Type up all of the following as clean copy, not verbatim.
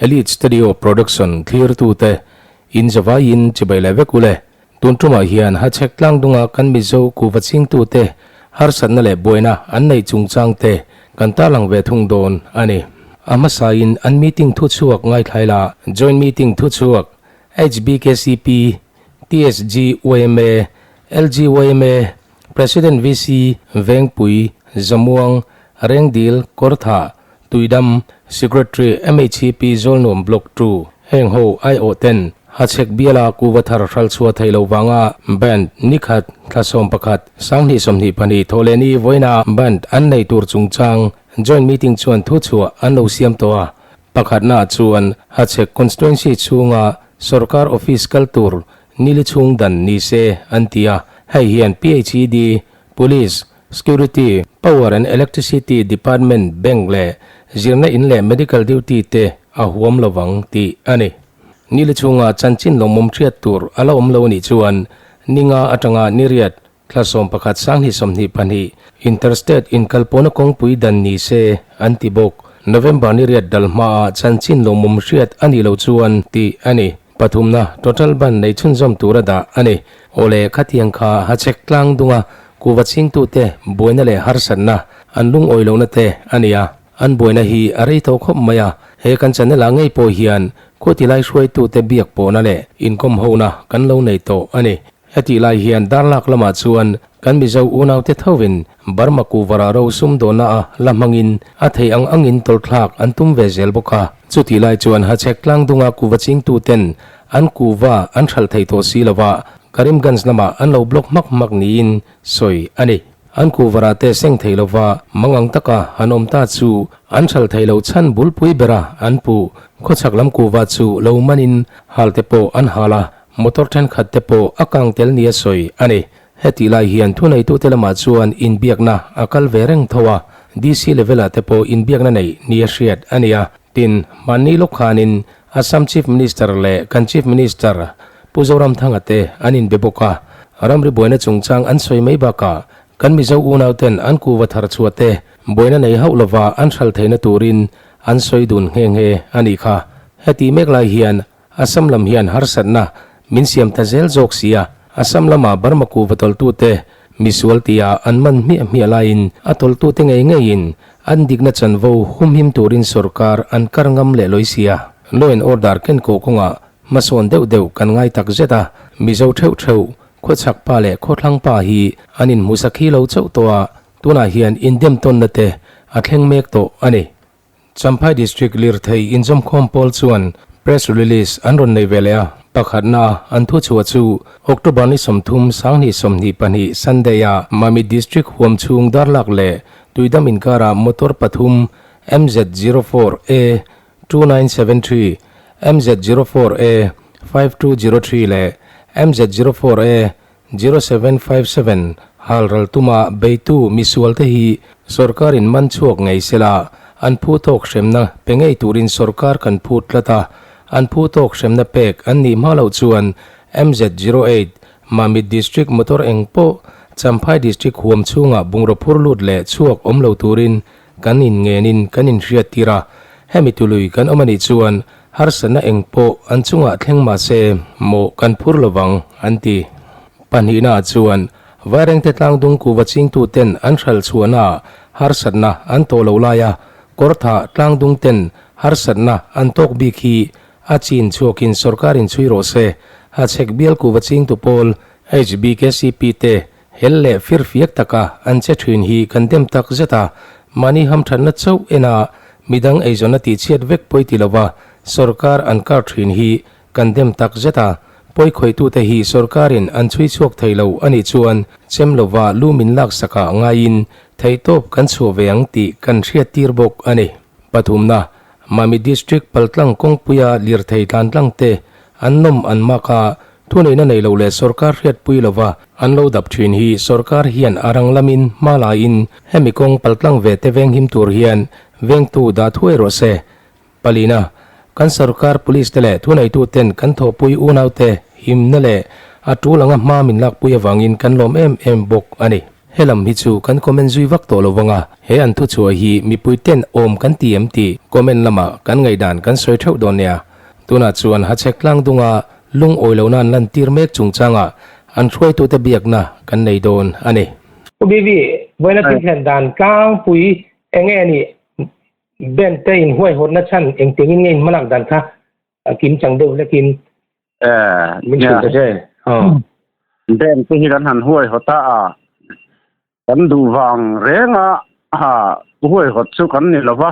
Elite Studio Production thlirtute in zavaiin chibai leh vek ule. Tun tumah hian Hachhek tlangdunga kan Mizo kuhva chingtute harsatna leh buaina an neih chungchangte kan tarlang ve thung dawn a ni. A hmasain an meeting thuchhuak ngaithlai la, Joint meeting thuchhuak, HBKCP, TSGYMA, LGYMA, President VC, Vengpui, Zamuang, Rengdil, Kawrthah, Tuidam, Secretary MHEP Zawlnuam Block ii heng ho aiawh ten Hachhek biala kuva thar hralchhuah theih loh vanga band nikhat thlasawm pakhat sanghnih 22 thawhlehni vawiina band an nei tur chungchang joint meeting chuan thuchhuah an lo siam tawh a. Pakhatnaah chuan Hachhek constituency chhunga sorkar office kal tur nili chhung dan ni se an ti a, hei hian PHED, Police, Security, Power and Electricity Department, Bank leh zirna in leh Medical duty te a huam lovang tih a ni. Nili chhunga chanchin lawmawm hriat tur a la awm lo anih chuan ninga atanga niriat thla 11 2022 Interstate inkalpawhna kawngpui dan ni se an ti bawk. November niriat dal hmaah chanchin lawmawm hriat a nih loh chuan tih a ni. Pathumna, total ban nei chhunzawm tura dah a ni. Awle, khatiang kha Hachhek tlang dunga kuhva chingtute buaina leh harsatna an lungawi lohna te a ni a. An buaina hi a rei tawh khawp mai a, he kan channel ah ngei pawh hian khuatilai hruaitute biak pawhna leh inkawm hona kan lo nei tawh a ni. Hetih lai hian darlak lamah chuan kan Mizo unaute thovin Burma kuhvara ro sumdawnna a la hmangin a theih ang angin tawlhthlak an tum ve zel bawk a. Chutih lai chuan Hachhek tlangdunga kuhva chingtuten an kuhva an hralh thei tawh si lova Karimganj lamah an lo block hmak hmak niin sawi a ni. An kuhvara te seng thei lova mangang taka han awm ta chu an hralh thei lo chhan bulpui bera an puh. Khawchhak lam kuhva chu lo manin hal te pawh an hal a. Motor thenkhat te pawh a kang tel nia sawi a ni. Hetih lai hian thuneitute lamah chuan inbiakna a kal ve reng tho a, DC level-ah te pawh inbiakna neih nia hriat a ni a. Tin, mahni lawk khanin Assam Chief Minister leh kan Chief Minister Pu Zoramthanga te an inbe bawk a, ramri buaina chungchang an sawi mai bakah kan Mizo unauten an kuva thar chhuah te buaina nei hauh lova an hral theihna turin an sawi dun nghe nghe a nih kha. Hetih mek lai hian Assam lam hian harsatna min siam ta zel zawk si a, Assam lama Burma kuhva tawlhtute misual tia an man hmiah hmiah laiin a tawlhtute ngei ngeiin an dikna chanvo humhim turin sorkar an kar ngam leh lawi si a. Law and order ken kawh kawngah hmasawn deuh deuh kan ngai tak zet a, Mizo theuh theuh, khawchhak pa leh khawthlang pa hi an inhmusak hi lo chauh tawh a, tunah hian indemtawnna te a thleng mek tawh a ni. Champhai District lirthei inzawmkhawm pawl chuan press release an rawn nei ve leh a, pakhatna an thuchhuah chu October ni 30 2022 Sunday a Mamit District huam chhung darlak leh Tuidam inkara motor pathum MZ04 A 2973, MZ04 A 5203 leh MZ04 A 0757 Halral tuma beitu misualte hi sorkarin man chhuak ngei sela, an phu tawk hremna pe ngei turin sorkar kan phut tlat a, an phu tawk hremna pek an nih hma loh chuan MZ08 Mamit District motor eng pawh Champhai District huam chhungah bungraw phur lut leh chhuak awm lo turin kan inngenin kan inhriattir a, hemi tului kan awm a nih chuan Harsatna eng pawh an chungah thleng mah se mawh kan phur lovang, an ti. Pahnihnaah chuan Vairengte tlangdung kuhva chingtuten an hralh chhuahnaah harsatna an tawh loh laia Kawrthah tlangdung ten harsatna an tawk bik hi a chin chhuakin sorkarin chhui rawh se. Hachhek bial kuhva chingtu pawl HBKCP te hel leh firfiak taka an che thin hi kan dem tak zet a, mahni hamthatna chauh ena midang eizawnna tihchhiat vek pawi ti lova sorkar an kar thin hi kan dem tak zet a, pawi khawitute hi sorkarin an chhui chhuak thei lo a nih chuan chem lova lu min laksakah ngaiin theihtawp kan chhuah ve ang tih kan hriattir bawk a ni. Pathumna, Mami District paltlang kawngpuia lirthei tlantlang te an nawm an mak a, Thuneihna nei lo leh sorkar hriatpui lova an lo dap thin hi sorkar hian a rang lamin hma laiin hemi kawng paltlang ve te venghim tur hian vengtu dah thuai rawh se. Palina, kan sorkar police te leh thuneituten kan thawhpui unaute himna leh a tul anga hma min lakpui avangin kan lawm em em bawk a ni. Helam hi chu kan comment zui vak tawh lo vang a, he an thuchhuah hi mipui ten awm kan ti em tih comment lamah kan ngaihdan kan sawi theuh dawn nia. Tunah chuan Hachhek tlangdunga lungawi lohna an lantir mek chungchangah an hruaitute biakna kan nei dawn a ni. Pu BV, vawiina thil thlen dan tlangpui eng nge nih? Band te inhuaihawtna chhan engtiangin nge inhmalak dan kha kim chang deuh hlekin min hrilh ta che. Band te hi kan han huaihawt a, kan duh vang renga huaihawt chu kan ni lo va.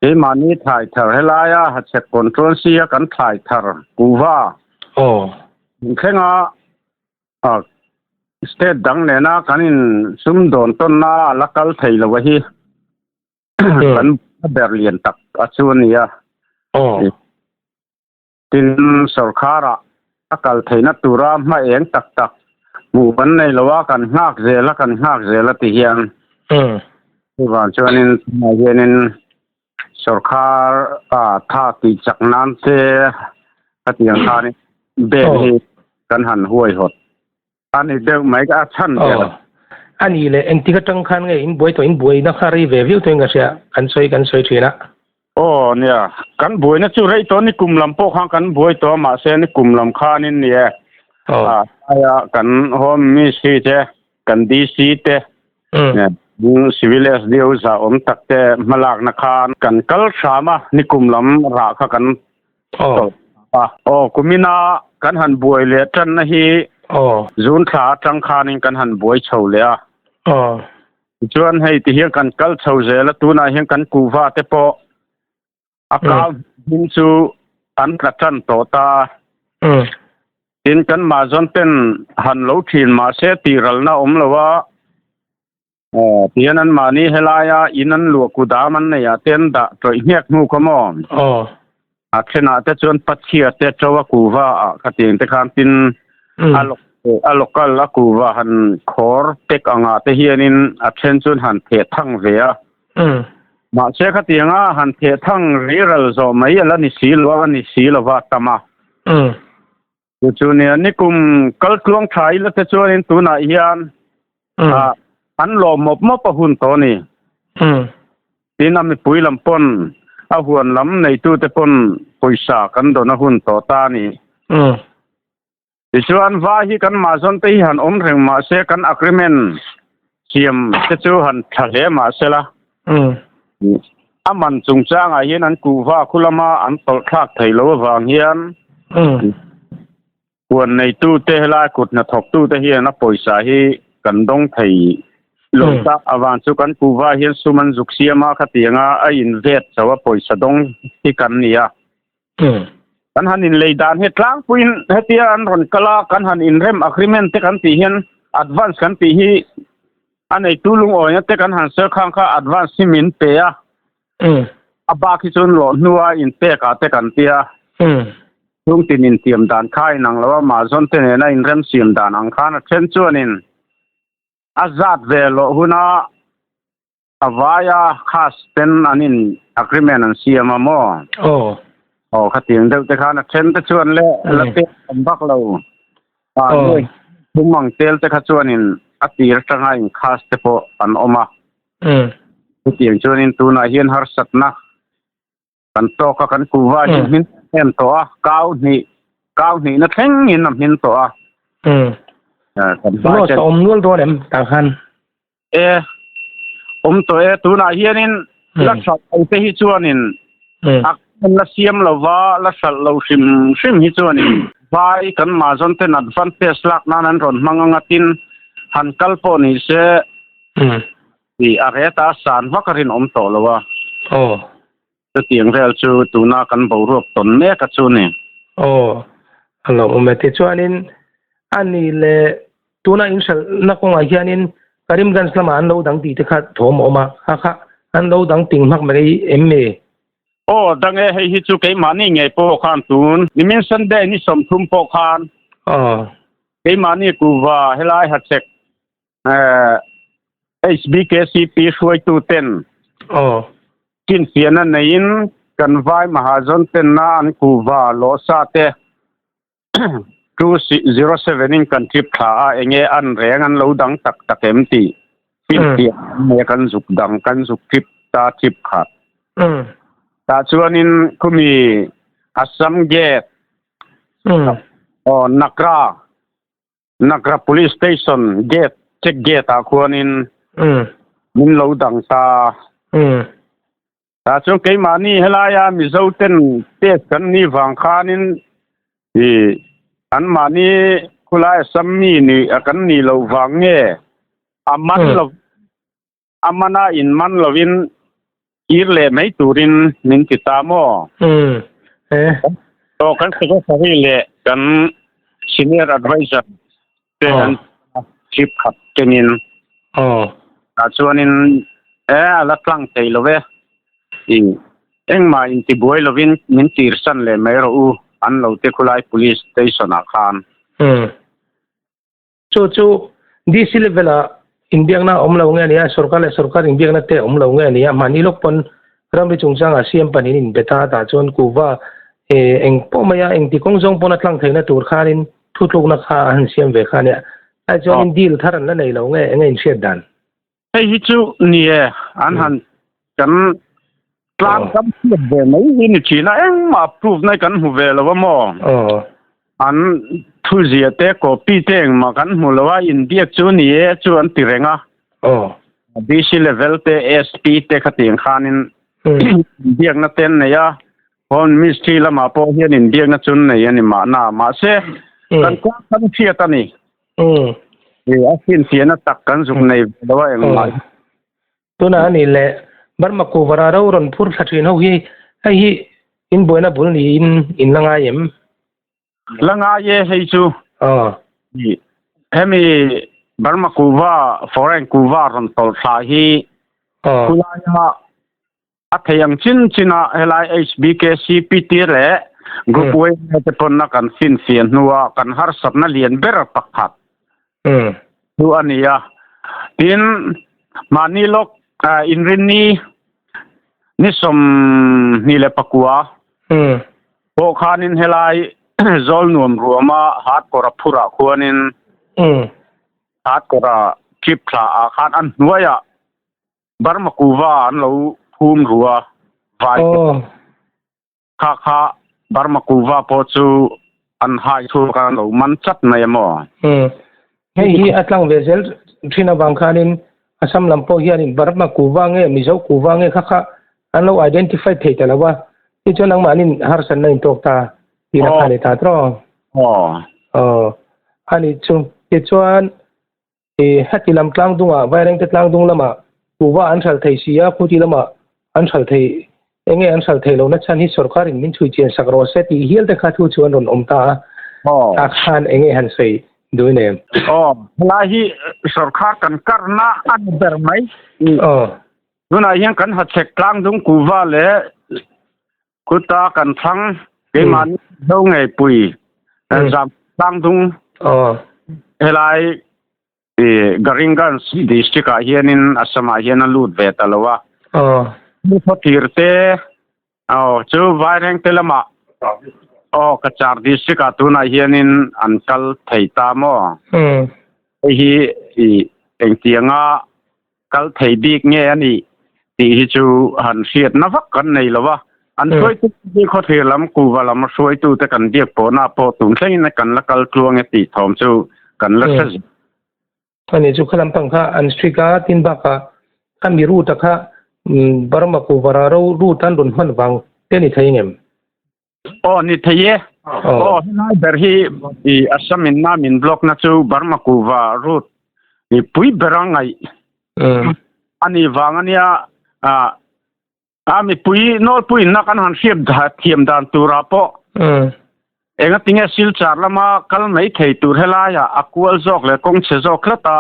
Keimahni thlai thar helaia Hachhek control sia kan thlai thar kuhva thlenga State dang nena kan in sumdawn tawnna a la kal thei lo a hi kan ber lian tak a chu a ni a. Tin, sorkharah a kal theihna tura hma eng tak tak hmuh kan nei lo a, kan nghak zel a, kan nghak zel a ti hian. Chuvang chuanin tunah hianin sorkar tha tih chak nan te khatiang khanin bank hi kan han huaihawt a ni deuh mai a chhan ber. A nih leh engtik atang khan nge in buai tawh in buaina kha rei ve viau tawhin ka hria kan sawi kan sawi thin a. Aw nia, kan buaina chu rei tawh ni kum lam pawh khan kan buai tawh a mahse ni kum lam khanin ni e aia kan home ministry te kan DC te civil SDO zah awm tak te hmalakna khan kan kal hram a ni kum lam rah kha kan tawlh a. Aw kumina kan han buai leh tanna hi June thla atang khanin kan han buai chho leh a. Tichuan hei ti hian kan kal chho zel a, tunah hian kan kuhva te pawh a kau hmin chu an tla tan tawh ta a. Tin kan mahzawn ten han lo thin mahse tihralna awm lo a, tihian an mahni helaia in an luah kudam an neih ah te an dah tawih hniak hnu kha maw? A thenah te chuan Pachhia te to a kuhva ah khatiang te khan tin a a local a kuhva han khawr pek angah te hianin a then chuan han theh thang ve a. Mahse khatianga han theh thang riral zawh mai a la ni si lo a ni si lova a tam a. Chu chu nia nikum kal tluang tha ila te chuanin tunah hian an lawm mawp mawp a hun tawh a ni. Tin a mipui lam pawn a huan lam neitute pawn pawisa kan dawn a hun tawh ta a ni. Tichuan vai hi kan mahzawn te hi han awm reng mahse kan agreement siam te chu han tha hle mahsela a man chungchangah hian an kuhva khu lama an tawlh thlak thei lo avang hian huan neitute helai kut hnathawktute hian a pawisa hi kan dawng thei lo ta avang chu kan kuhva hian sum an zuk siam a khatianga a invet chauh a pawisa dawng hi kan ni a. Kan han inlei dan hi tlangpuiin hetia an rawn kal a, kan han inrem agreement te kan tih hian advance kan tih hi a neitu lungawina te kan han sel khang kha advance hi min pe a, a bak hi chuan lawh hnua inpek ah te kan tia. Chhungtin intiam dan kha a inang lo a, mahzawn te nena inrem siam dan ang khan a then chuanin a zat ve loh huna A vaia khas ten an in agreement an siam a maw? Aw. Aw khatiang deuh te khan a then te chuan le la pek tam vak lo. A nuai thum ang tel te kha chuan in a tir atanga in khas te pawh an awm a. Chutiang chuan in tunah hian harsatna kan tawk a kan kuhva hi hmin em tawh a kau hnih kau hnihna thleng in a hmin tawh a. Kan vai ten. Awm nual dawn em tah khan? E awm tawh e tunah hianin la hralh lo te hi chuanin a la siam lova la hralh lo hrim hrim hi chuanin vai kan mahzawn ten advantage lak nan an rawn hmang anga tin han kal pawh ni se Tih a reta san vak a rinawm tawh lo a. Aw. Chutiang vel chu tuna kan boruak tawn mek a chu ni. Aw. A lo awm e. Tichuanin a ni le tuna in hralhna kawngah hianin Karimganj lamah an lo dang tih te kha thawm a awm a, kha kha an lo dang ting hmak mai em ni? Aw dang e, hei hi chu keimahni ngei pawh khan tun nimin Sunday ni 30 pawh khan. Aw. Keimahni kuhva helai hachhek HBKCP hruaitu ten chinfiahna neiin kan vai Mahajon tenna an kuhva lawhsa te 207 in kan trip thla a enge an reng an lo dang tak tak em tih finfiah nge kan zuk dang kan zuk trip ta trip khat. Tah chuanin khumi Assam Gate aw Nakra Nakra Police Station Gate check gate ah khuanin min lo dang ta. Tah chuan keimahni helaia Mizo ten test kan nih vang khanin i anmahni khulai Assam mi nih a kan nih loh vang nge a man lo a mana in man lovin kir leh mai turin min ti ta maw? Aw kan secretary leh kan senior adviser te an trip khat kengin tah chuanin e a la tlang thei lo e i engmah intibuai lovin min tirsan leh mai rawh u an lo te khulai police station ah khan. Chu chu DC level ah inbiakna a awm lo nge a nia, sorkar leh sorkar inbiakna te a awm lo nge a nia, mahni lawk pawn ramri chungchang ah CM pahnih in bet a, tah chuan kuhva eng pawh mai a, engti kawng zawng pawn a tlang theihna tur khanin thutlukna kha a han siam ve kha a nia. Ai chuanin deal thar an la nei lo nge, enge inhriat dan? Hei hi chu ni e, an han kan tlang kam hriat ve mai hi ni thin a, engmah proof na kan hmu ve lo a maw? An thu zia te copy te engmah kan hmu lo a, inbiak chu ni e chu an ti reng a. DC level te SP te khatiang khanin inbiakna te an nei a, Home Ministry lamah pawh hian inbiakna chu an nei a ni mahna, mahse kan tlang kam hriat a ni. A finfiahna tak kan zuk nei ve lo a engmah hi. Tunah a nih leh Burma Kuvara ro rawn phur thla thin ho hi hei hi in buaina bul niin in la ngai em? La ngai e hei chu. Hemi Burma Kuva foreign Kuva rawn tawlh thla hi khulaia A thei ang chin chinah helai HBKCPT leh Group Yma te pawnna kan finfiah hnua kan harsatna lian ber pakhat chu a ni a. Tin, mahni lawk inrinni ni 24 pawh khanin helai Zawlnuam ruama Hatkawra phurah khuanin Hatkawra trip thla ah khan a hnuaiah Burma kuva an lo phum ru a, vai te kha kha Burma kuva pawh chu an hai chhuak a, an lo man chat mai a maw? Hei hi a tlang ve zel thin avang khanin Assam lam pawh hianin Burma kuva nge Mizo kuva nge kha kha an lo identify thei ta lo a, tichuan nangmahnin harsatna in tawk ta tihna kha a ni ta tawh. Aw, a nih chu. Tichuan I heti lam tlangdungah, Vairengte tlangdung lamah kuhva an hralh thei si a, khuti lamah an hralh thei, enge an hralh thei lohna chhan hi sorkarin min chhui chian sak rawh se tih hial te kha thu chu an rawn awm ta a, tah khan enge han sawi duh inem? Aw, helai hi sorkar kan karna a ni ber mai. Aw. Tunah hian kan hachhek tlangdung kuhva leh khuta kan thlang keimahni zo ngei pui zam tlangdung helai Garinganj district ah hianin Assam ah hian a lut ve ta lo a. Khawthir te chu Vairengte lamah aw Cachar district ah tunah hianin an kal thei ta maw? Hei hi engtianga kal thei bik nge a nih tih hi chu han hriatna vak kan nei lo a. An hruaitu hi khawthlir lam kuhva lam hruaitute kan biak pawhna pawh tun thlengin kan la kal tluang e tih thawm chu kan la hre zel. Ani chu kha lampang kha an strict a, tin bakah kha mi route a kha Burma kuhva ra ro route an rawn hman vang te a ni thei ngem? Aw ni thei e. Aw helai ber hi i Assam in na min block na chu Burma kuhva route i pui ber a ngaih a ni vang a nia a mipui nawlpui in na kan han hriat thiam dan turah pawh engatinge Silchar lama kal mai thei tur helaiah a kual zawk leh kawng chhe zawk hlat a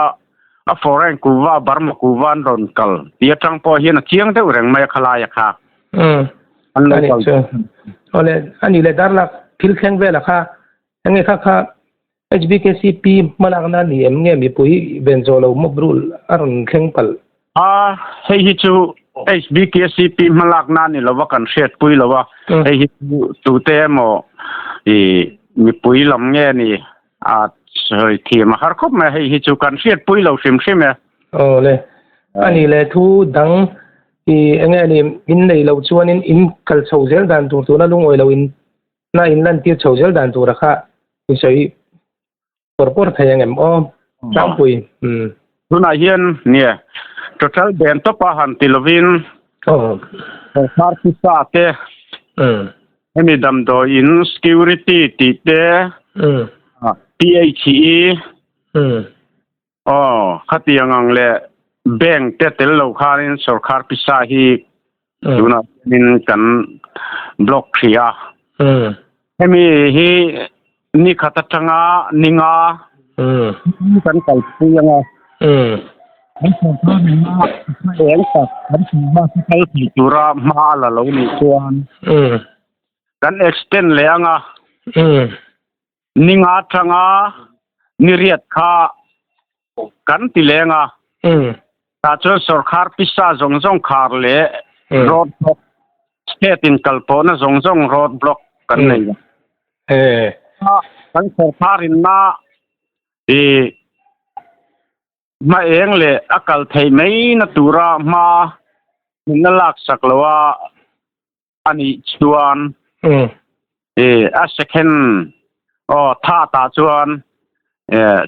a foreign kuhva Burma kuhva an rawn kal tih atang pawh hian a chiang deuh reng mai a khalaia kha. An lo kal. Awle ani leh darlak thil thleng vela kha enge kha kha HBKCP hmalakna ni em nge mipui ven zawh lo mob rule a rawn thleng palh. A hei hi chu HBKCP hmalakna ni lova kan hriatpui lo a, hei hi chu tute emaw i Mipui lam nge ni a sawi thiam a har khawp mai a, hei hi chu kan hriatpui lo hrim hrim e. Aw le, a nih leh thu dang i eng nge ni in nei loh chuanin in kal chho zel dan tur tuna lungawi lo in na in lantir chho zel dan tura kha i sawi pawr pawr thei ang em aw tlangpui umm. Tunah hian nia total ban tawpa han ti lovin sorkar pisa te hemi damdawiin security tih te PHE aw khatiang ang leh bank te tel lo khanin sorkar pisa hi tunah hianin kan block hrih a. Hemi hi ni khat atanga ni nga kan kalpui ang a. Kan sorkar nena eng tak kan hma kal thei tura hma a la lo nih chuan kan extend leh ang a. Ni nga atanga ni riat kha kan ti leng a. Tah chuan sorkar pisa zawng zawng khar leh road block, state in kal pawhna zawng zawng road block kan nei a. Kan sorkar in na i hma eng leh a kal theih mai na tura hma min la lak sak lo a a nih chuan i a second aw tha tah chuan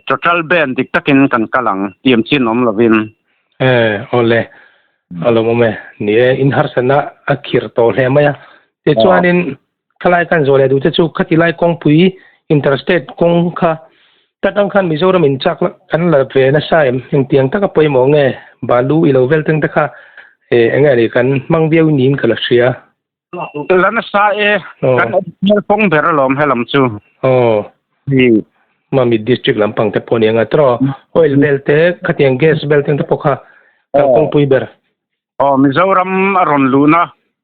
total ban dik takin kan kal ang tiam chin awm lovin. E awle a lawmawm e ni e in harsatna a khir tawh hle mai a tichuanin khalai kan zawh leh duh te chu khati lai kawngpui interstate kawng kha tak ang khan Mizoram in chak kan la ve nasa em engtiang taka pawimawh nge balu i lo vel teng te kha e eng nge ni kan hmang viau niin ka la hria. La nasa e kan hmel pawng ber alawm helam chu. Aw Mami district lampang te pawh ni anga tiraw oil vel te khatiang gas vel teng te pawh kha kan kawngpui ber. Aw Mizoram a rawn luhna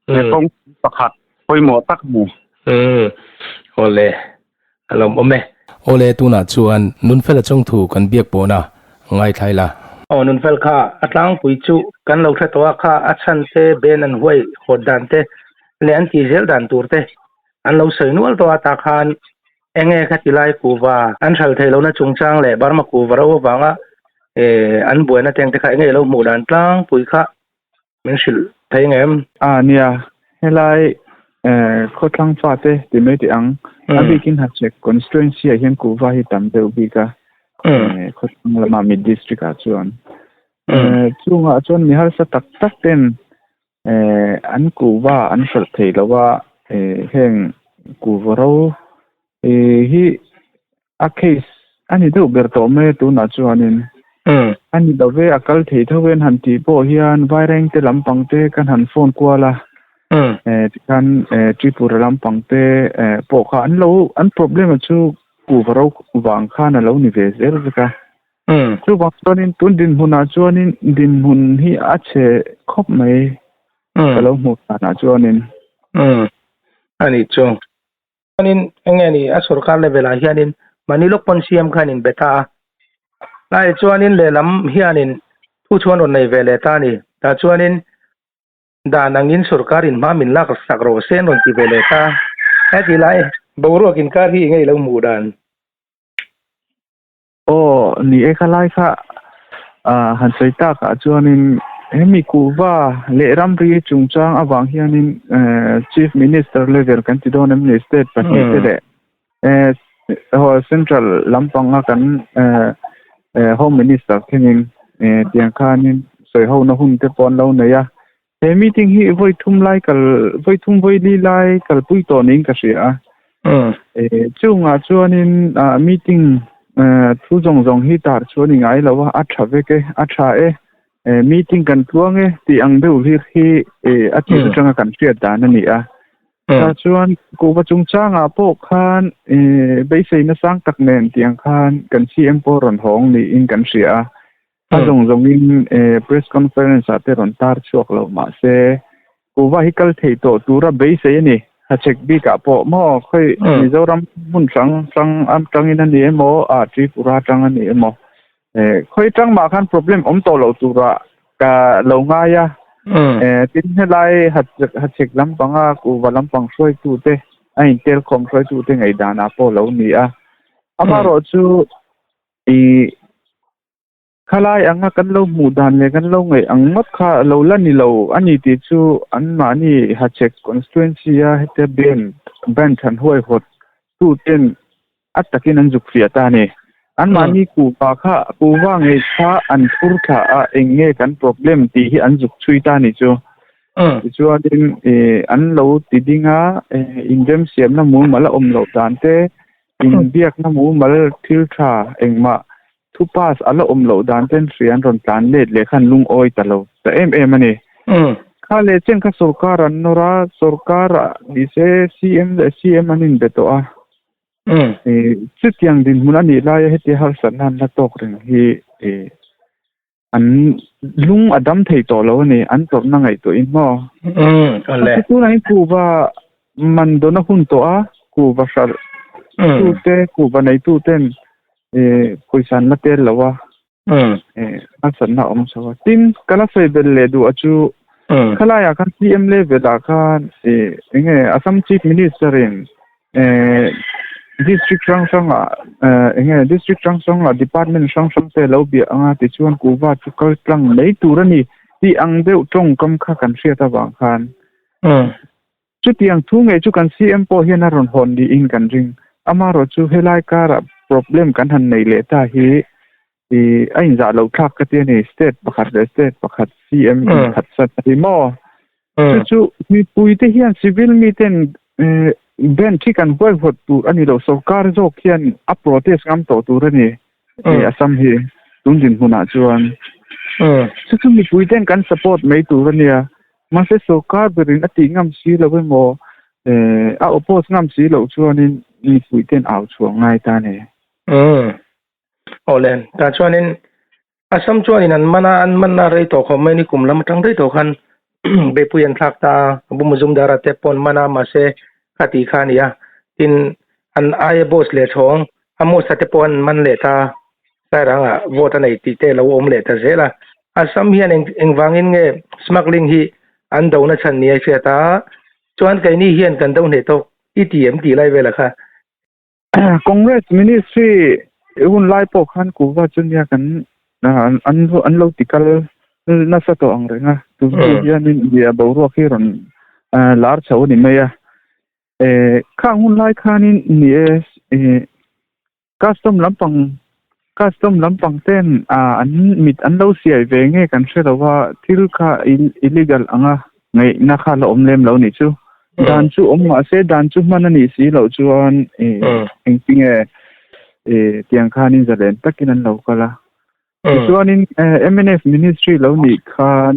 he kawng pakhat pawimawh tak a ni. Umm awle a lawmawm e. Awle tunah chuan Nunfela chawngthu kan biak pawna ngaithlai la. Aw Nunfel kha a tlangpui chu kan lo hre tawh a kha a chhan te ben an huai hawt dan te leh an tih zel dan tur te an lo sawi nual tawh a tah khan enge kha ti lai kuhva an hral thei lohna chungchang leh Burma kuhva ro avanga an buaina teng te kha enge lo hmuh dan tlangpui kha min hrilh thei ngem? A nia, helai khawthlang fate ti mai teh ang, a bikin Hachhek constituency ah hian kuhva hi tam deuh bik a, khawthlang lama mid district ah chuan. Chungah chuan mi harsa tak tak ten an kuhva an hralh thei lo a, heng kuhva ro hi a case a ni deuh ber tawh mai a tunah chuanin a ni lo ve a kal thei tho en han tih pawh hian Vairengte lampang te kan han phone kual a tikhan Tripura lampang te pawh kha an lo an problem a chu kuhva ro vang khan a lo ni ve zel vek a chuvang chuanin tun dinhmunah chuanin dinhmun hi a chhe khawp mai ka lo hmuh danah chuanin. A nih chu. Chuanin eng nge ni a sorkar level ah hianin mahni lawk pawn CM khan in be ta a, lai chuanin lehlam hianin thu chuan rawn nei ve leh ta a ni. Tah chuanin dan angin sorkar in hma min lak sak rawh se an rawn ti ve leh ta a. Heti lai boruak inkar hi eng nge i lo hmuh dan? Aw, ni e kha lai kha han sawi tak ah chuanin hemi kuhva leh ramri chungchang avang hianin Chief Minister level kan ti dawn em ni state pahnih te leh central lampanga kan Home Minister thlengin tiang khanin sawi hona hun te pawh an lo nei a. He meeting hi vawi thum lai kal vawi thum vawi li lai kalpui tawh niin ka hria a. Chungah chuanin meeting thu zawng zawng hi tar chuan i ngai lo a, a tha vek e, a tha e, meeting kan tluang e tih ang deuh hlir hi a tir atanga kan hriat dan a ni a. Tah chuan kuhva chungchangah pawh khan beiseina sang tak nen tih ang khan kan CM pawh rawn hawng niin kan hria a. A zawng zawngin press conference ah te rawn tar chhuak lo mahse kuhva hi kal thei tawh tura beisei a ni. Hachhek bikah pawh maw khawi Mizoram hmun hrang hrang atangin a ni emaw ah Tripura atang a ni emaw khawi tang mah khan problem awm tawh loh turah ka lo ngai a. Tin helai Hachhek lampanga kuhva lampang hruaitute. a in tel khawm hruaitu te ngaih danah pawh lo ni a. Amaherawhchu ih Khalai anga kan lo hmuh dan leh kan lo ngaih ang ngawt kha lo la ni lo a ni tih chu anmahni Hachhek constituency a hetia band band than huaihawt tu ten a takin an zuk fiah ta a ni. Anmahni kuhva kha kuhva ngei kha an phur thla a eng nge kan problem tih hi an zuk chhui ta a ni chu. Tichuanin ih an lo ti ding a inremsiamna mumal a awm loh dan te inbiakna mumal thil tha engmah Thu pass a la awm loh dan ten hria an rawn tlan let leh khan lungawi ta lo ta em em a ni. Kha leh chen kha sorkar an nawr a, sorkar ah ni se CM leh CM an inbe tawh a. Chutiang dinhmun a nih laia hetia harsatna an la tawk reng hi an lung a dam thei tawh lo a ni, an tawrhna ngaihtuahin maw. Tunah hian kuhva man dawna hun tawh a, kuhva hralh tute, kuhva neituten pawisa an la tel lo a, harsatna a awm chho a. Tin, ka la sawi belh leh duh a chu, khalaiah khan CM level ah khan eng nge Assam Chief Minister in district hrang hrang ah eng nge district hrang hrang ah department hrang hrang te lo biah ang a tichuan kuhva chu kal tlang mai tur a ni tih ang deuh tawngkam kha kan hriat avang khan Chutiang thu ngei chu kan CM pawh hian a rawn hawn niin kan ring. Amaherawhchu helai karah problem kan han nei leh ta hi ih a inzah loh thlak ka ti a ni, state pakhat leh state pakhat CM inkhat sat a ni maw? Chu chu mipuite hian civil miten bench hi kan huaihawt tur a ni lo, sorkar zawk hian a protest ngam tawh tur a ni Assam hi tun dinhmunah chuan. Chu chu mipuiten kan support mai tur a nia. Mahse sorkar berin a tih ngam si lo emaw a oppose ngam si loh chuanin mipuiten au chhuah ngai ta a ni. Umm. Awle, tah chuanin Assam chuanin an man a, an manna rei tawh khawp mai ni kum lam atang rei tawh khan beipui an thlak ta a, Abu Muzumdar-a te pawh an man a, mahse kha tih kha a ni a. Tin, an aia boss leh chhawng Amos-a te pawh an man leh ta a, Sairangah vote a nei tih te lo awm leh ta zel a. Assam hian eng engvangin nge smuggling hi an do na chhan ni a hriat a, chuan keini hian kan do hneh tawk i ti em tih lai velah kha. Congress Ministry hun lai pawh khan kuhva chu nia kan an an lo ti kal nasa tawh ang reng a, tun hnu hianin India boruak hi rawn lar chho a ni mai a. Khang hun lai khanin ni e custom lampang custom lampang ten an mit an lo siai ve nge kan hre lo a thil kha illegal anga ngaihna kha la awm lem lo nih chu dan chu awm mah se dan chu hman a nih si loh chuan engtinge tiang khanin zalen takin an lo kal a tichuanin mnf ministry lo nih khan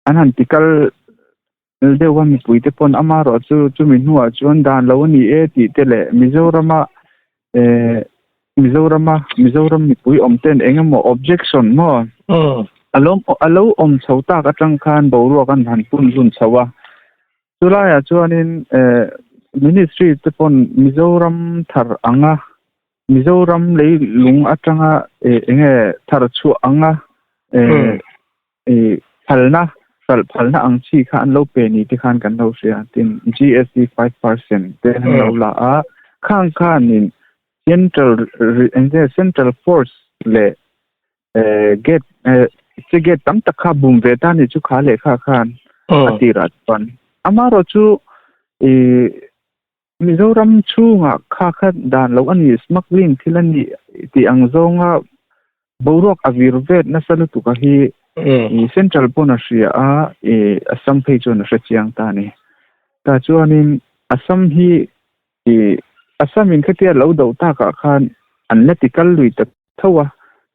an han ti kal deuh a mipuite pawn amaherawh chu chumi hnuah chuan dan lo a ni e tih te leh Mizorama eh Mizorama Mizoram mipui awm ten eng emaw objection maw a lo a lo awm chho tak atang khan boruak an han pun zun chho a chulaiah chuanin eh ministry te pawn Mizoram thar anga Mizoram leilung atanga eh eng nge thar chhuah anga eh I phalna, hralh phalna ang chi kha an lo pe ni te khan kan lo hria. Tin, GST 5% te an lo la a, khang khanin Central enge Central Force leh gate che gate tam tak kha bum ve ta ni chu kha leh kha khan a tirah chuan. Amaherawhchu i Mizoram chhungah kha kha dan loh a ni, smuggling thil a ni tih ang zawnga boruak a vir vet nasa lutuk a hi Central pawn a hria a, Assam phei chuan a hre chiang ta a ni. Tah chuanin Assam hi Assam in khatia lo do takah khan an la ti kal lui ta tho a,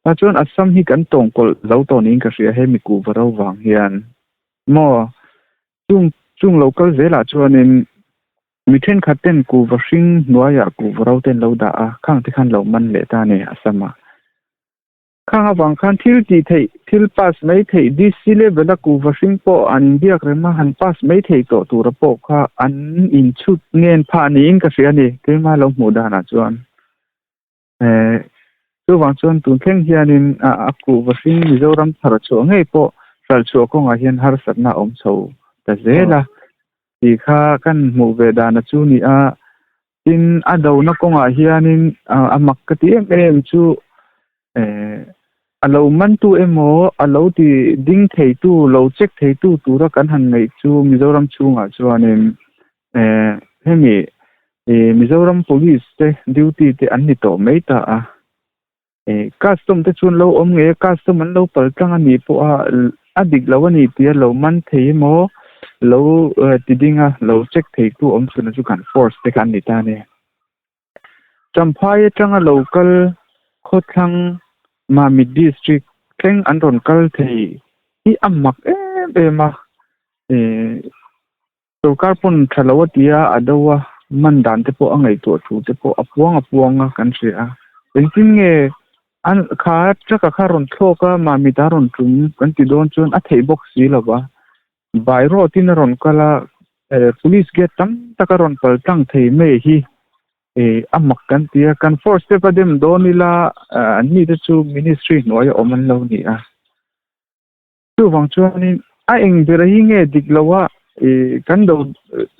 tah chuan Assam hi kan tawngkawlh zo tawh niin ka hria he mi kuhva ro vang hian maw Chung chung lo kal zelah chuanin mi thenkhat ten kuhva hring hnuaiah kuhva ro ten lo dah a, khang te khan lo man leh ta a ni a sam a. Khang avang khan thil tih theih, thil pass mai theih DC level a kuhva hring pawh an inbiak rem a, han pass mai theih tawh tura pawh kha an inchhut ngen phah niin ka hria a ni, keimah lo hmuh danah chuan. Eh, chuvang chuan tun thleng hianin a kuhva hring Mizoram thar chhuah ngei pawh hralh chhuah kawngah hian harsatna a awm chho ta zel a. Tih kha kan hmuh ve dan a chu ni a. Tin, a dona kawngah hianin a mak ka ti em em chu a lo mantu emaw a lo ti ding theitu, lo check theitu tura kan han ngaih chu Mizoram chhungah chuanin hemi Mizoram Police te duty te an ni tawh mai ta a. Custom te chuan lo awm ngei a, custom an lo pal tlang a nih pawh a, a dik lo a ni tia lo man thei emaw lo ti ding a, lo check thei tu awm chhun chu kan force te kha an ni ta a ni. Champhai atanga lo kal khawthlang Mamit district thleng an rawn kal thei hi a mak em em a, Sorkar pawn tha lo a ti a, a do a, man dan te pawh a ngaihtuah thu te pawh a puang a puang a kan hria a. Engtin nge an kha truck a kha rawn thlawk a, Mamit a rawn tum kan ti dawn chuan a theih bawk si lo va. By road in a rawn kal a, police gate tam tak a rawn pal tlang thei mai hi a mak kan ti a. Kan force te va dem dawn ila an ni te chu ministry hnuaia awm an lo ni a. Chuvang chuanin a eng ber hi nge dik lo a, kan do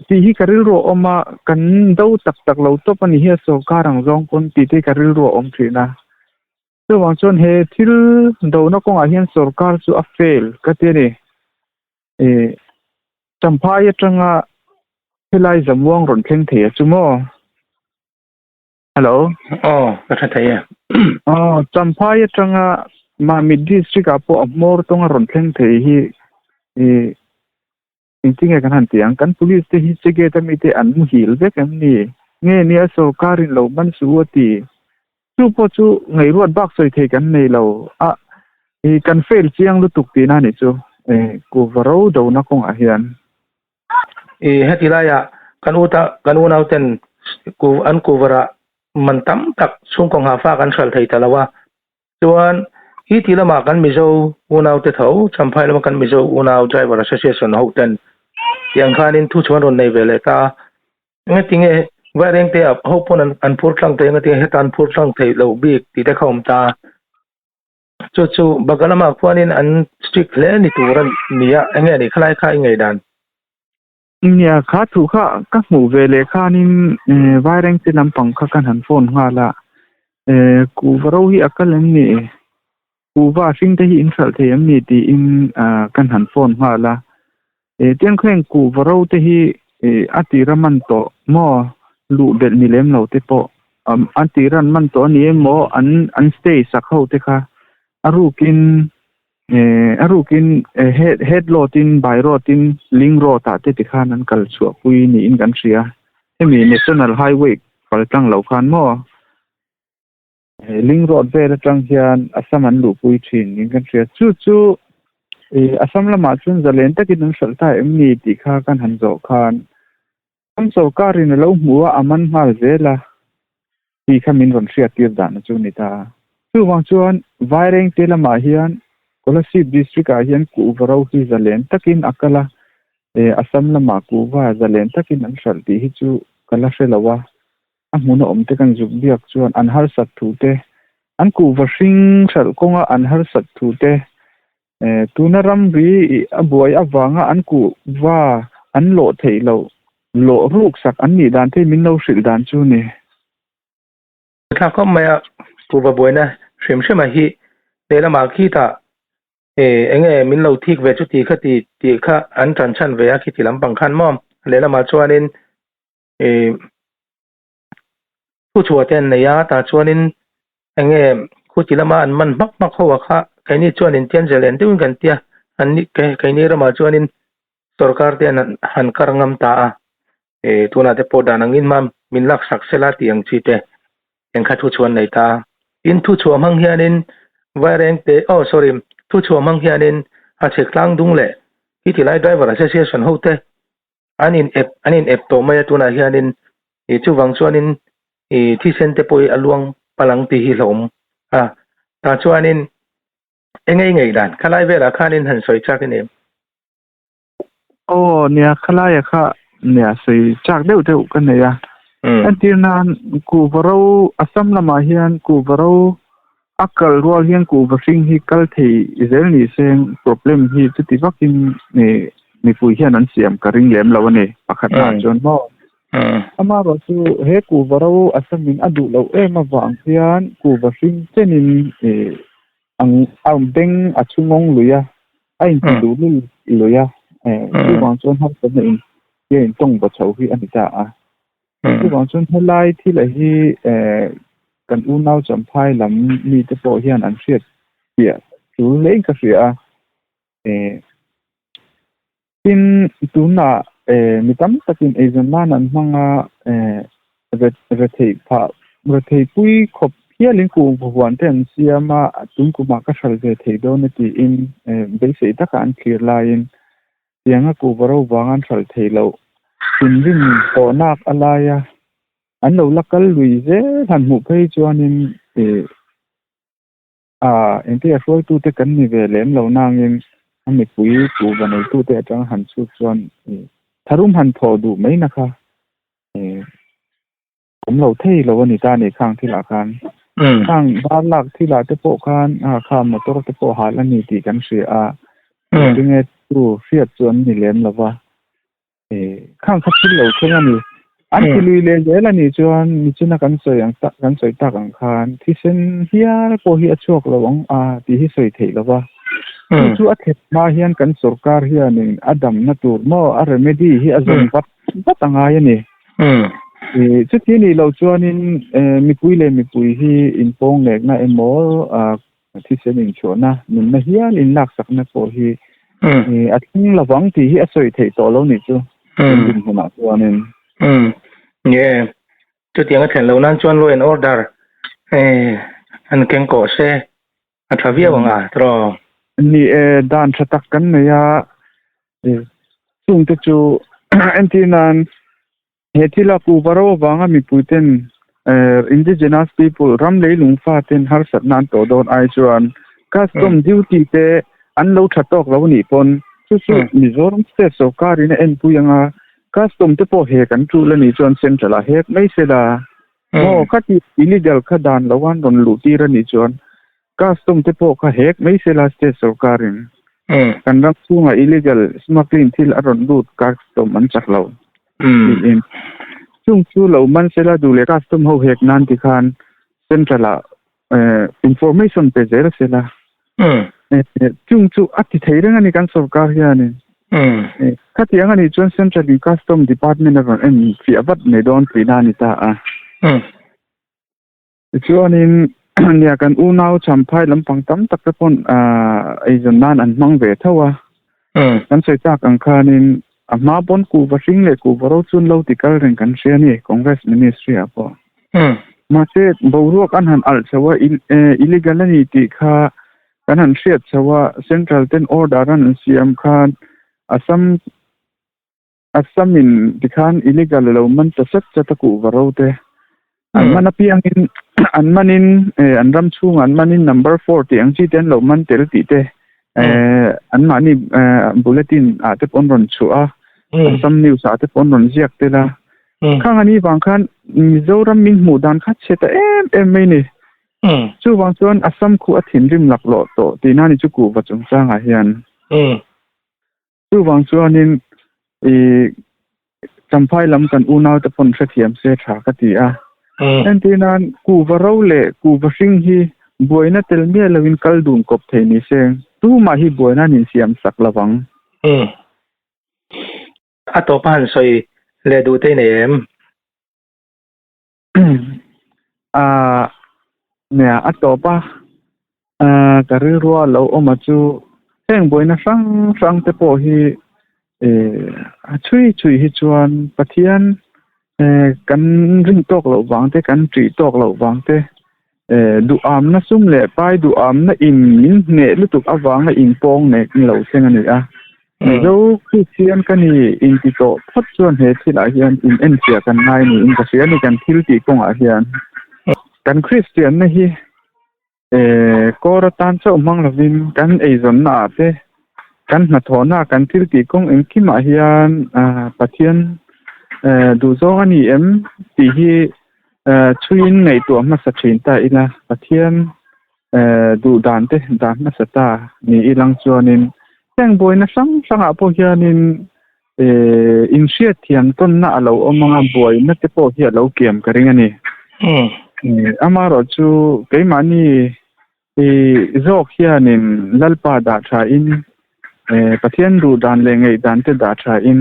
tih hi ka rilru a awm a, kan do tak tak lo tawp a ni hi a sawrkar ang zawng pawn tih te hi ka rilru a awm thin a. Chuvang chuan he thil dona kawngah hian sawrkar chu a fail ka ti a ni. Champhai atanga helai Zamuang rawn thleng thei a chu maw? Hello. Aw, ka tha thei e. Aw, Champhai atanga Mamit district ah pawh a hmawr tawng a rawn thleng thei hi i engtin nge kan han ti ang, kan police te hi che gate ami te an muhil vek em ni? Nge nia sorkar in lo man suh u a ti. Chu pawh chu ngaihruat bak sawi thei kan nei lo a, i kan fail chiang lutuk tihna a nih chu kuhva ro dona kawngah hian. I heti laiah kan uta kan unau ten ku an kuvarah man tam tak chhungkaw nghahfak an hral thei ta lo a, chuan i ti lamah kan Mizo unau te tho Champhai lama kan Mizo unau Driver Association ho ten tiang khanin thu chhuan rawn nei ve leh ta a, engatinge Vairengte ah ho pawn an phur tlang thei engatinge heta an phur tlang theih loh bik tih te kha a awm ta a. Chu chu Baga lamah khuanin an strict hle ni tur a ni a, enge ni khalai kha i ngei dan? Nia, kha thu kha ka hmuh ve leh khanin Vairengte lampang kha kan han phone nghal a, kuhva ro hi a kal em ni? Kuhva hring te hi in hralh thei em ni? tiin kan han phone nghal a, tiang kha kuhva ro te hi a tira man tawh maw luh belh ni lem lo te pawh a tira an man tawh a ni emaw an an stay sak ho te kha a rukin a rukin head load in by road in link road ah te tikhan an kal chhuah pui niin kan hria hemi national highway kal tlang lo khan maw Link road vel atang hian Assam an luhpui thin niin kan hria. Chu chu Assam lamah chuan zalen takin an hralh ta em ni tih kha kan han zawh khan Assam sorkarin a lo hmu a, a man nghal zel a tih kha min rawn hriat tir dan chu a ni ta. Chuvang chuan Vairengte lamah hian Kolasib district ah hian kuhva ro hi zalen takin a kal a, Assam lamah kuhva zalen takin an hralh tih hi chu ka la hre lo a. A hmuna awmte kan zuk biak chuan an harsat thu te, an kuhva hring hralh kawnga an harsat thu te, tuna ramri a buai avanga an kuhva an lawh theih loh, lawh ruk sak an nih dan te min lo hrilh dan chu ni. Thla khawp maia kuhva buaina hrim hrima hi lehlamah khitah enge min lo thik ve chu ti kha ti tih kha an tan chhan ve a khiti lampang khan maw lehlamah chuanin Thu chhuah te an nei a, tah chuanin enge khuti lama an man hmak hmak ho a kha keini chuan intian zel en deuhin kan tia, an ni keini ramah chuanin sorkar te an han kar ngam ta a, tunah te pawh dan angin mam min lak sak sela tih ang chi te engkha thu chhuah an nei ta a. Tin thu chhuah hmang hianin Vairengte oh sorry thu chhuah hmang hianin a chhek tlang dung leh hi tilai driver association ho te An in ep an in ep tawh mai a tunah hianin ih chuvang chuanin ih thisen te pawh hi a luang palh ang tih hi hlauhawm a tah chuanin eng ngei ngei dan khalai velah khanin han sawi chak i ni. Aw nia khalaia kha nia sawi chak deuh deuh ka nei a entir nan kuhva ro Assam lamah hian kuhva ro a kal rual hian kuhva hring hi kal thei zel ni se problem hi chuti vakin ih. mipui hian an siam ka ring lem lo a ni pakhatnaah chuan maw. Amaherawhchu he kuhva ro Assamin a duh loh em avang hian kuhva hring chenin ang a beng a chhungawng lui a, a inti duh lul lui a, chuvang chuan harsatna in hian intawng va chho hi a ni ta a. Chuvang chuan helai thila hi kan unau Champhai lam mite pawh hian an hriat piah tul hlein ka hria a. Tin, tunah mi tam takin eizawn nan an hmang a, retheih phah, retheih pui khawp hialin kuhva huan te an siam a, tun kumah ka hral ve thei dawn e tiin beisei taka an thlir laiin tianga kuhva ro vang an hral thei loh. Thinrim tawhnak a lai a, an lo la kal lui zel han hmuh phei chuanin A, engtia hruaitute kan ni ve lem lo nangin a mipui kuhva neitute atanga han chhut chuan tharum han thawh duh mai na kha awm lo thei lo a ni ta a ni khang thilah khan. Khang bar lak thilah te pawh khan kha motor te pawh hal a ni tih kan hria a, tinge chu hriat chu an ni lem lo va. Khang kha thil lo thleng a ni. An ti lui leh zel a nih chuan nichina kan sawi ang tak kan sawi tak ang khan thisen hial pawh hi a chhuak lo ang a tih hi sawi theih lo va. Chu chu a thlen hma hian kan sorkar hianin a damna tur maw a remedy hi a zawn vat vat a ngai a ni. Chuti nih loh chuanin mipui leh mipui hi inpawnglekna emaw Thisen inchhuahna nunna hial inlaksakna pawh hi a thleng lovang tih hi a sawi theih tawh lo nih chu kan dinhmunah chuanin. Umm nge chutiang a thlen loh nan chuan law and order an keng kawh se a tha viau ang a tiraw? Ni e, dan tha tak kan nei a, chungte chu entir nan He thila kuhva ro avanga mipuiten indigenous people ram leilung faten harsatna an tawh dawn ai chuan custom duty te an lo tha tawk lo anih pawn chu chu Mizoram state sorkarin a enpui anga custom te pawh hek an tul anih chuan central ah hek mai sela maw khati illegal kha dan lo an rawn luh tir anih chuan Custom te pawh kha hek mai sela state sorkarin kan ram chhungah illegal smuggling thil a rawn lut custom an chak lo tiin chung chu lo man sela duh leh custom ho hek nan tikhan central ah information pe zel sela chung chu a ti thei reng a ni kan sorkar hianin khatiang a nih chuan central in custom department a rawn en fiah vat mai dawn tihna a ni ta a. Tichuanin nia kan unau Champhai lampang tam tak te pawn eizawn nan an hmang ve tho a. Kan sawi tak ang khanin a hma pawn kuhva hring leh kuhva ro chu an lo ti kal reng kan hria a ni Congress Ministry ah pawh. Mahse boruak an han alh chho a illegal a ni tih kha kan han hriat chho a Central ten order an han siam khan Assam Assam in tikhan illegal a lo man ta chat chat a kuhva ro te. An man apiangin an manin an ram chhungah an manin number four tih ang chi te an lo man tel tih te an mahni bulletin ah te pawh an rawn chhuah a, Assam news ah te pawh an rawn ziak tel a. Khang a ni vang khan Mizoram min hmuh dan kha chhe ta em em mai ni. Chuvang chuan Assam khu a thinrim laklawh tawh tihna ni chu kuhva chungchangah hian. Chuvang chuanin i Champhai lam kan unaute pawn hrethiam se tha ka ti a. Entir nan kuhva ro leh kuhva hring hi buaina tel miah loin kal dun kawp thei ni se tumah hi buaina an insiam sak lovang. A tawp a han sawi leh duh te i nei em? A nia a tawp a ka rilrua lo awm a chu heng buaina hrang hrang te pawh hi a chhui chhui hi chuan Pathian kan rin tawk loh vang te kan ṭih tawk loh vang te duhamna sum leh pai duhamna in min hneh lutuk avanga inpawng nek lo thleng a ni a. Mizo Kristian ka ni inti tawh phawt chuan he thilah hian in enfiah kan ngai niin ka hria a ni kan thil tih kawngah hian. Kan Kristianna hi kawr atan chauh hmang lovin kan eizawnna ah te kan hnathawhna kan thil tih kawng engkimah hian Pathian duhzawng a ni em tih hi chhuiin ngaihtuah hmasa thin ta ila Pathian duh dan te dan hmasa ta ni ilang chuanin. Heng buaina hrang hrangah pawh hianin inhriat thiam tawnna a lo awm anga buaina te pawh hi a lo kiam ka ring a ni. Amaherawh chu keimahni zawk hianin Lalpa dah thain Pathian duh dan leh ngaih dan te dah thain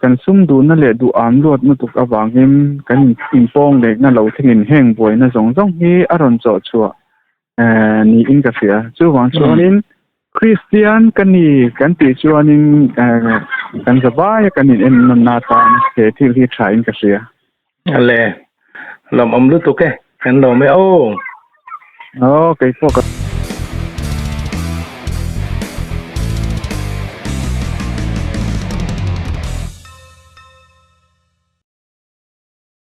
Kan sum duhna leh duh am luat lutuk avangin kan inpawng lehna lo thlengin heng buaina zawng zawng hi a rawn chawh chhuah niin ka hria. Chuvang chuanin Kristian ka ni kan tih chuanin kan zavaia kan in ennawn atan he thil hi thain ka hria. Ale, lawmawm lutuk e, kan lawm e aw. Aw, keipawh ka.